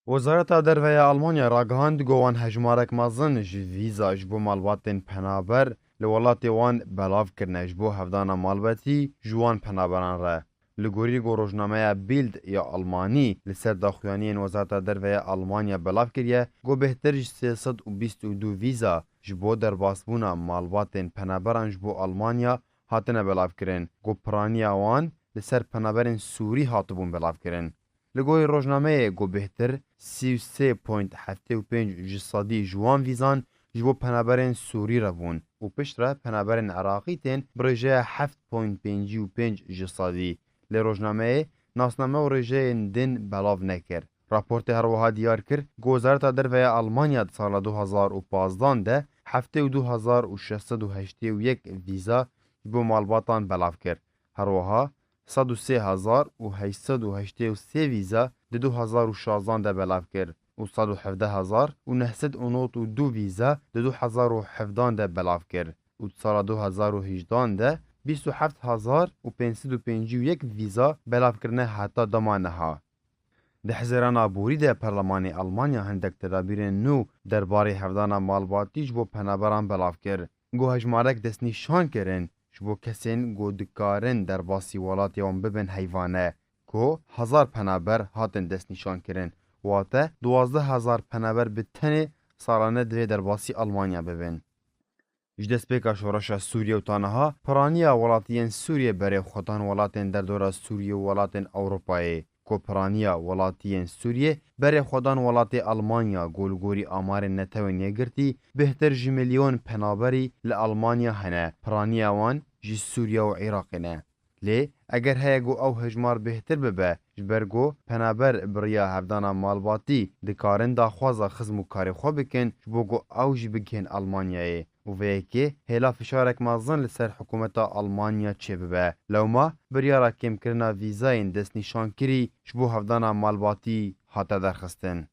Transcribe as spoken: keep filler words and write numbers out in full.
Wezareta Derve ya Almanya ragihand ku wan hejmarek mezin ji vîza ji bo malbatên penaber li welatê wan belav kirine ji bo hevdana malbatî ji wan penaberan re. Li gorî ku rojnameya Bild ya Almanî li ser daxuyaniyên Wezareta Derve ya Almanya belav kiriye, ku bêhtir ji sê sed û bîst û du vîza ji bo derbasbûna malbatên penaberan ji bo Almanya hatine belavkirin, ku piraniya wan li ser penaberên Sûrî hatibûn belavkirin. Li gorî rojnameyê, ku bêhtir sî û sê point heftê û pênc ji sedî ji wan vîzan ji bo penaberên Sûrî re bûn û piştre penaberên Iraqî tên bi rêjeya heft point pêncî û pênc ji sedî. Lê rojnameyê nasname û rêjeyên din belav nekir. Raportê her wiha diyar kir ku Wezareta Derve ya Almanya di sala du hazar û pazdan de heftê û du hezar û şeş sed û heştê û yek vîza ji bo malbatan belav kir. Her wiha sed û sê hezar û heşt sed û heştê û sê vîza di du hazar û şazdan de belav kir û sed û hevdeh hezar û neh sed û nod û du vîza di du hazar û hevdan de belav kir û di sala du hazar û hejdan de bîst û heft hezar û pênc sed û pêncî û yek vîza belavkirine heta dema niha. Di Hezirana borî de Perlemanê Almanya hindek tedabîrên nû derbarê hevdana malbatî ji bo penaberan belav kir. Ku hejmarek destnîşan kirin ji bo kesên ku dikarin derbasî welatê wan bibin heyvane, ku hezar penaber hatin destnîşan kirin, wate duwazdeh hezar penaber bi tenê salane divê derbasî Almanya bibin. Ji destpêka şoreşa Sûriye û ta niha piraniya welatiyên Sûriye berê xwedan welatên derdora Sûriye û welatên Ewropayê, ku piraniya welatiyên Sûriye berê xwedan welatê Almanya, ku li gorî amarên Netewên Yekgirtî bêhtir ji milyon penaberî li Almanya hene, piraniya wan ji Sûriye û Iraqê ne. Lê eger heye ku ew hejmar bêhtir bibe, ji ber ku penaber bi riya hevdana malbatî dikarin daxwaza xizm û karê xwe bikin, ji bo ku ew jî bigihên Almanyayê û vê yekê hêla fişarek mezin li ser hikûmeta Almanya çêbibe. Lewma biryara kêmkirina vîzayên destnîşankirî ji bo hevdana malbatî hate derxistin.